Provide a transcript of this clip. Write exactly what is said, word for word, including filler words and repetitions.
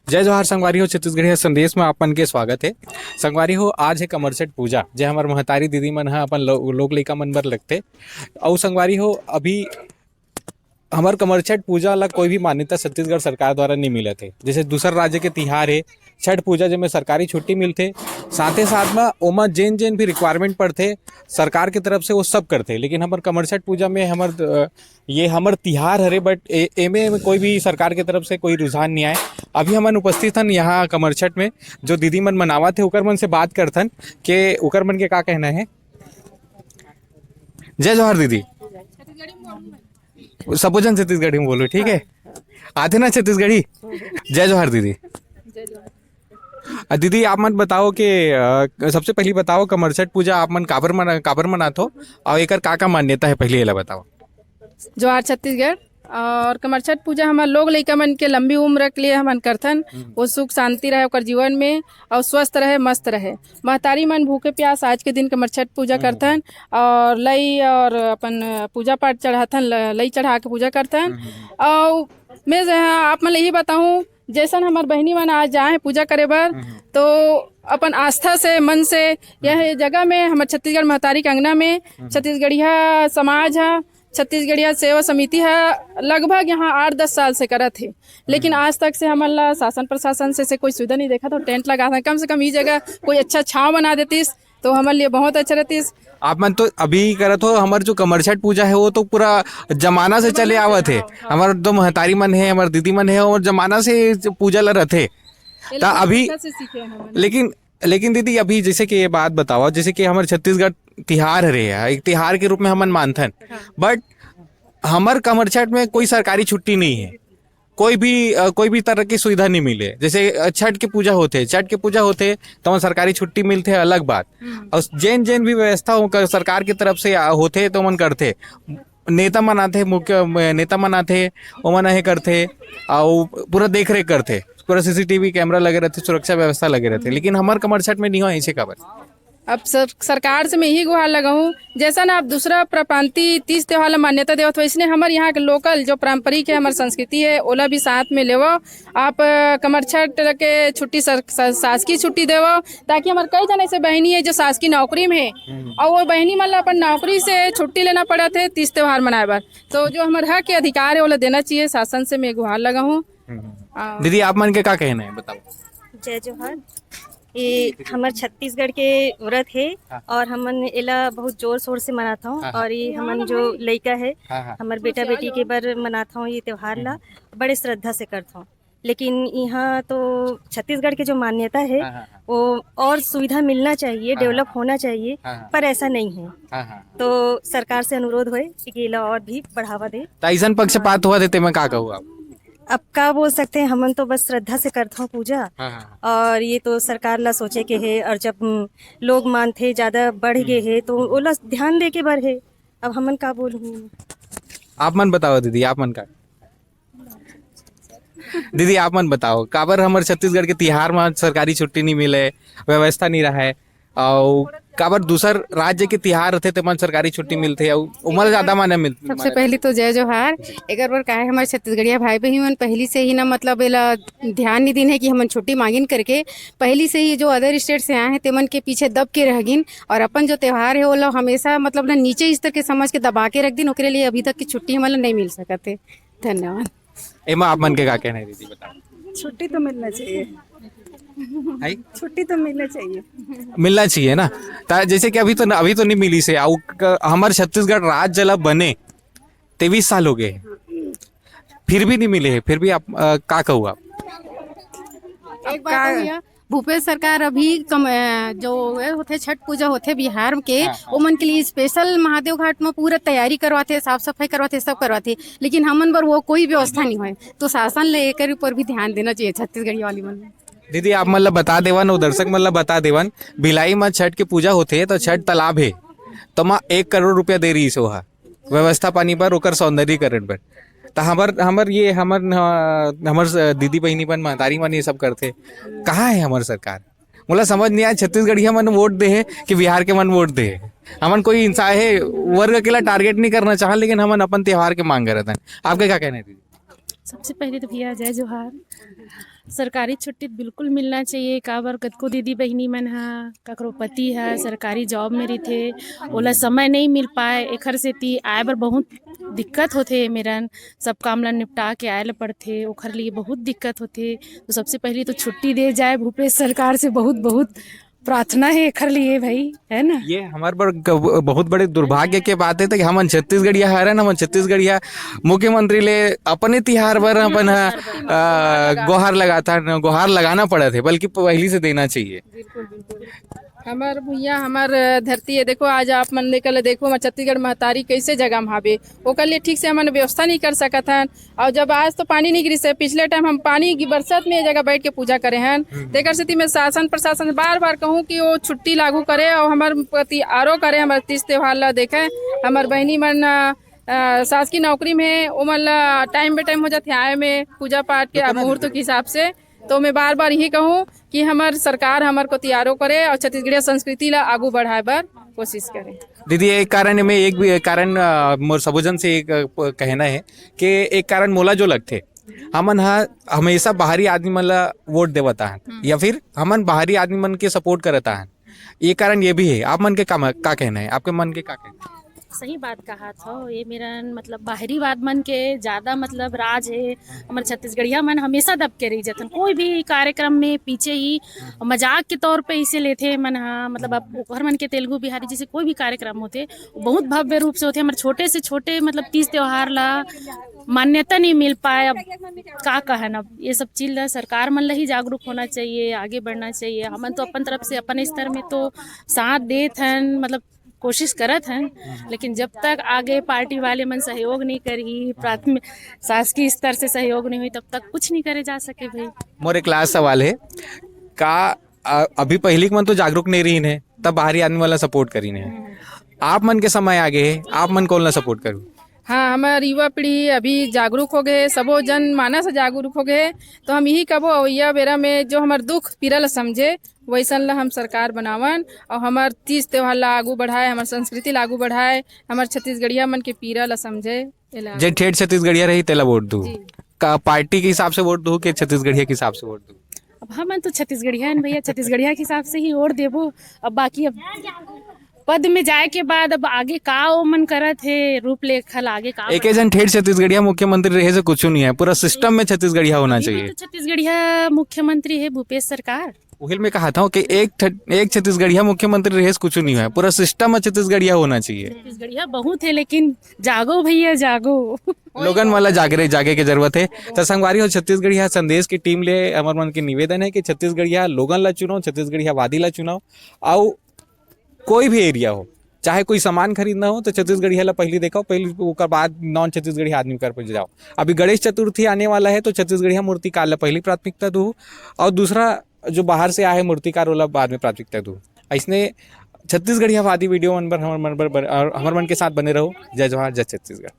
जय जोहार संगवारी हो, छत्तीसगढ़िया संदेश में आप मन के स्वागत है। संगवारी हो, आज है कमरछठ पूजा, जे हमर महतारी दीदी मन ह अपन लो-, लोग लइका मन बर लगथे। अउ संगवारी हो, अभी हमर कमरछठ पूजा ला कोई भी मान्यता छत्तीसगढ़ सरकार द्वारा नहीं मिलत है। जैसे दूसर राज्य के तिहार है छठ पूजा, जेमे सरकारी छुट्टी मिलथे, साथे साथ में ओमा जेन जेन भी रिक्वायरमेंट पड़थे सरकार के तरफ से, वो सब करथे। लेकिन हमर कमरछठ पूजा में हमर, अ, ये हमर तिहार हरे, बट ए-, एमे, एमे कोई भी सरकार के तरफ से कोई रुझान नहीं आए। अभी हमन उपस्थित हन यहाँ कमरछठ में, जो दीदी मन मनावत हे, ओकर मन से बात करथन के ओकर मन के का कहना है। जय जोहार दीदी। सबो झन छत्तीसगढ़ी में बोलो, ठीक है? आथे ना छत्तीसगढ़ी? जय जोहार दीदी। अ, दीदी, आप मन बताओ कि, अ, सबसे पहली बताओ, कमरछठ पूजा आप मन काबर मना-, काबर मनाथो, और एकर का का मान्यता है, पहले एला बताओ। जोहार छत्तीसगढ़। और कमरछठ पूजा हमर लोग लइका मन के लंबी उम्र के लिए हमन करथन, हम्म। वो सुख शांति रहे ओकर जीवन में, और स्वस्थ रहे, मस्त रहे। महतारी मन भूखे प्यास आज के दिन कमरछठ पूजा हम्म। करथन, और लई और अपन पूजा पाठ चढ़ाथन, ल-, लई चढ़ा के पूजा करथन। हम्म। और मैं ज-, आप मन ल यही बताऊं, जैसन हमर बहिनी मन आज जाए हैं पूजा करे बर, हम्म। तो अपन आस्था से, मन से, यह हम्म। जगह में, हमर छत्तीसगढ़ महतारी के अंगना में, हम्म। छत्तीसगढ़िया समाज ह, छत्तीसगढ़िया सेवा समिति ह लगभग यहाँ आठ दस साल से करत हे, लेकिन हम्म। आज तक से हमन ला शासन प्रशासन से, से कोई सुविधा नहीं देखा, तो टेंट लगा था, कम से कम ये जगह कोई अच्छा छाव बना देतीस, तो हमर लिए बहुत अच्छा रहतीस। आप मन तो अभी करत हो, हमर जो कमरछठ पूजा है, वो तो पूरा जमाना से चले आवत है। हाँ, हाँ। हमर तो महतारी मन है, हमर दीदी मन है, और जमाना से जो पूजा ला रथे। ये ता लोग अभी अच्छा से सीखे हैं हमन। लेकिन, लेकिन दीदी, अभी जैसे कि ये बात बताओ, जैसे कि हमर छत्तीसगढ़ तिहार हरे, एक तिहार के रूप में हमन मानथन, हाँ। बट हमर कमरछठ में कोई सरकारी छुट्टी नहीं है, कोई भी, अ, कोई भी तरह की सुविधा नहीं मिले। जैसे, अ, छठ के पूजा होथे, छठ के पूजा होथे, तो हमन सरकारी छुट्टी मिलथे, अलग बात। हम्म। और जेन, जेन भी व्यवस्था हो, क-, सरकार की तरफ से, आ, होथे, तो मन करथे। नेता मन आथे, मुख्य, म-, नेता मन आथे, ओमन हे करथे, और पूरा देख रेख करथे, पूरा सीसीटीवी कैमरा लगे रहथे, सुरक्षा व्यवस्था लगे रहथे। हम्म। लेकिन हमर कमरछठ में नहीं हो, ऐसे काबर? अब सर-, सरकार से मैं यही गुहार लगाऊं, जैसन आप दूसरा प्र-, प्रांतीय तीज त्योहार ला मान्यता देवत हो, इसने हमर यहाँ के लोकल जो पारंपरिक है, हमर संस्कृति है, ओला भी साथ में लेवो। आप, अ, कमरछठ के छुट्टी सर-, स-, शासकीय छुट्टी देवो, ताकि हमर कई जन ऐसे बहिनी है जो शासकीय नौकरी में है, हम्म। और वो बहिनी मन ला अपन नौकरी से छुट्टी लेना पड़त है तीज त्योहार मनाए बर। तो जो हमर हक के अधिकार है, ओला देना चाहिए, शासन से मैं गुहार लगाऊं। हम्म। आ, दीदी, आप मन के का कहना है, बताओ। जय जोहार। ये हमर छत्तीसगढ़ के व्रत हे, हाँ। और हमन एला बहुत जोर शोर से मनाथौं, हाँ, हाँ। और ये हमन जो लइका हे, हाँ, हाँ। हमर बेटा बेटी के बर मनाथौं ये त्योहार ला, हम्म। बड़े श्रद्धा से करथौं। लेकिन यहाँ तो छत्तीसगढ़ के जो मान्यता हे, हाँ, हाँ, हाँ। वो और सुविधा मिलना चाहिए, हाँ, हाँ, डेवलप हाँ। होना चाहिए, हाँ, हाँ। पर ऐसा नहीं है। हाँ, हाँ, हाँ। तो सरकार से अनुरोध होए कि एला और भी बढ़ावा दे। त अइसन पक्षपात होवत हे, तेमा का कहू आप? अब का बोल सकते हैं, हमन तो बस श्रद्धा से करथौं पूजा। हाँ, हाँ, हाँ। और ये तो सरकार ला सोचे के हे, और जब, हम्म, लोग मानथे ज्यादा बढ़ गे हम्म। हे, तो ओला ध्यान दे के बर हे। अब हमन का बोलहूँ? आप मन बताओ दीदी, आप मन का? दीदी, आप मन बताओ, काबर हमर छत्तीसगढ़ के तिहार म सरकारी छुट्टी नहीं मिले, व्यवस्था नहीं रहे, अउ काबर दूसर राज्य के तिहार होथे, तेमन सरकारी छुट्टी मिलथे, अउ ओमन ल ज्यादा मान्य मिल-, सबसे मान्यता पहली तो जय जोहार। जी। एकर बर का हे, हमर छत्तीसगढ़िया भाई बहिनी मन पहली से ही ना, मतलब, एला ध्यान नहीं दिन हे कि हमन छुट्टी मांगिन करके। पहली से ही जो अदर स्टेट से आए हैं, तेमन के पीछे दब के रह गिन, और अपन जो त्योहार हे, ओला हमेशा, मतलब, ना नीचे स्तर के समझ के दबा के रख दिन, ओकरे लिए अभी तक की छुट्टी हमन ला नहीं मिल सकत हे। धन्यवाद। एमा आप मन के का कहना हे दीदी, बताओ। छुट्टी तो मिलना चाहिए। है? छुट्टी तो मिलना चाहिए। मिलना चाहिए ना। ता जैसे कि अभी तो न-, अभी तो नहीं मिली से, अउ क-, हमर छत्तीसगढ़ राज्य ला बने तेईस साल हो गए, फिर भी नहीं मिले हे, फिर भी आप, अ, का कहू आप? एक बात का और भैया, भूपेश सरकार अभी कम, अ, जो ये होथे, छठ पूजा होथे बिहार के, हाँ, हाँ। ओमन के लिए स्पेशल महादेव घाट में पूरा तैयारी करवाथे, साफ सफाई करवाथे, सब करवाथे, लेकिन हमन बर वो कोई व्यवस्था नहीं होय। तो शासन ले एकर ऊपर भी ध्यान देना चाहिए छत्तीसगढ़ी वाली मन। दीदी, आप मन ला बता देवन, अउ दर्शक मन ला बता देवन, भिलाई में छठ के पूजा होथे, तो छठ तालाब हे, तो माँ एक करोड़ रुपया दे रही से ओहा। व्यवस्था पानी बर, ओकर सौंदर्यीकरण बर। त हमर, हमर ये, हमर, हमर स-, दीदी बहिनी मन, महतारी मन ये सब करथे। कहाँ हे हमर सरकार? मोला समझ नहीं आए, छत्तीसगढ़िया मन वोट दे हे कि बिहार के मन वोट दे हे? हमन कोई इंसान हे, वर्ग के ला टारगेट नहीं करना चाहन, लेकिन हमन अपन त्योहार के मांग करत हन। आपके का कहना हे दीदी? सबसे पहले तो भैया जय जोहार। सरकारी छुट्टी तो बिल्कुल मिलना चाहिए। काबर कतको दीदी बहिनी मन ह, ककरो पति ह सरकारी जॉब में रहिथे, ओला समय नहीं मिल पाए, एखर सेती आए बर बहुत दिक्कत होथे। मेरन सब काम ला निपटा के आए ला पड़थे, ओखर लिए बहुत दिक्कत होथे। तो सबसे पहले तो छुट्टी दे जाए भूपेश सरकार से, बहुत बहुत प्रार्थना है एखर लिए भाई, है ना? ये हमारे बर ग-, बहुत बड़े दुर्भाग्य के बात है कि हमन छत्तीसगढ़िया हरन, हमन छत्तीसगढ़िया मुख्यमंत्री ले अपने तिहार बर अपन ह, अ, गोहार लगाता, गोहार लगाना पड़त है, बल्कि पहली से देना चाहिए। बिल्कुल, बिल्कुल। हमर भुइयां, हमर धरती है। देखो, आज आप मन लेकर ले देखो, हमर छत्तीसगढ़ महतारी कैसे जगह में हावे, ओकर लिए ठीक से हमन व्यवस्था नहीं कर सकत हन। और जब आज तो पानी नहीं गिरिस है, पिछले टाइम हम पानी की बरसात में ये जगह बैठ के पूजा करे हन। हम्म। तेकर सेती में शासन प्रशासन बार बार कहूँ कि वो छुट्टी लागू करे और हमर प्रति आरो करे, हमर तीज त्योहार ला देखे। हमर बहिनी मन, अ, अ, शासकीय नौकरी में है, ओमन ला टाइम बे टाइम हो जाथे आए में पूजा पाठ के, बिल्कुल, मुहूर्त बिल्कुल। के हिसाब से। तो मैं बार बार यही कहूँ कि हमर सरकार हमर कोति आरो करे और छत्तीसगढ़िया संस्कृति ला आगू बढ़ाए बर कोशिश करे। दीदी, एक कारण में एक भी कारण, अ, मोर सबोजन से एक, अ, प-, कहना है कि एक कारण मोला जो लगथे, हमन ह हमेशा बाहरी आदमी मन ला वोट देवत आहन, हम्म। या फिर हमन बाहरी आदमी मन के सपोर्ट करत आहन, ये कारण ये भी है। आप मन के का म-, का कहना है, आपके मन के का कहना है? सही बात कहा था ये मेरा, मतलब, बाहरी बात मन के ज्यादा, मतलब, राज है। हमर छत्तीसगढ़िया मन हमेशा दब के रह जाथन, कोई भी कार्यक्रम में पीछे ही मजाक के तौर पे इसे लेथे मन ह। मतलब, अब ओकर मन के तेलुगु बिहारी जैसे कोई भी कार्यक्रम होथे, बहुत भव्य रूप से होथे। हमर छोटे से छोटे, मतलब, तीज त्योहार ला मान्यता नहीं मिल पाए। अब का कहन, अब ये सब चीज ला सरकार मन ला ही जागरूक होना चाहिए, आगे बढ़ना चाहिए। हमन तो अपन तरफ से, अपन स्तर में तो साथ देत हन, मतलब, कोशिश करत हन, लेकिन जब तक आगे पार्टी वाले मन सहयोग नहीं करही, प्राथमिक शासकीय स्तर से सहयोग नहीं हुई, तब तक कुछ नहीं करे जा सके भाई। मोर एक लास्ट सवाल है, का, अ, अभी पहिली के मन तो जागरूक नहीं रहिन है, तब बाहरी आदमी वाला सपोर्ट करिन है, आप मन के समय आगे है, आप मन कौन ला सपोर्ट करू? हाँ, हमर युवा पीढ़ी अभी जागरूक हो गए, सबो जन मानस जागरूक हो गए, तो हम यही कबो अवैया बेरा में जो हमर दुख पीरा ला समझे, वैसन ला हम सरकार बनावन और हमर तीज त्योहार ला आगू बढ़ाए, हमर संस्कृति ला आगू बढ़ाए, हमर छत्तीसगढ़िया मन के पीरा ला समझे। एला जे ठेठ छत्तीसगढ़िया रही, तेला वोट दू। जी। का पार्टी के हिसाब से वोट दू कि छत्तीसगढ़िया के हिसाब से वोट दू? अब हमन तो छत्तीसगढ़िया हन भैया, छत्तीसगढ़िया के हिसाब से ही वोट देबो। अब बाकी अब पद में जाए के बाद अब आगे का ओमन करत हे, रूपरेखा ला आगे का एके जन ठेठ छत्तीसगढ़िया मुख्यमंत्री रहे से कुछ नहीं है, पूरा सिस्टम में छत्तीसगढ़िया होना अभी भी चाहिए। तो छत्तीसगढ़िया मुख्यमंत्री है भूपेश सरकार। उहिल में कहा था कि एक ठ-, एक छत्तीसगढ़िया मुख्यमंत्री रहे से कुछ नहीं है, पूरा सिस्टम में छत्तीसगढ़िया होना चाहिए। छत्तीसगढ़िया बहुत है, लेकिन जागो भैया, जागो। लोगन वाला जागरे, जागे के जरूरत है। तो संगवारी हो, छत्तीसगढ़िया संदेश की टीम ले हमर मन के निवेदन है कि छत्तीसगढ़िया लोगन ला चुनाव, छत्तीसगढ़िया वादी ला चुनाव, अउ कोई भी एरिया हो, चाहे कोई सामान खरीदना हो तो छत्तीसगढ़िया ला पहली देखो, पहली ओकर बाद नॉन छत्तीसगढ़िया आदमी कर पे जाओ। अभी गणेश चतुर्थी आने वाला है तो छत्तीसगढ़िया मूर्तिकार ला पहली प्राथमिकता दो, और दूसरा जो बाहर से आए मूर्तिकार वाला बाद में प्राथमिकता दो। ऐसने छत्तीसगढ़िया वादी वीडियो मन बर हमर मन बर, बर, और हमर मन के साथ बने रहो। जय जोहार, जय छत्तीसगढ़।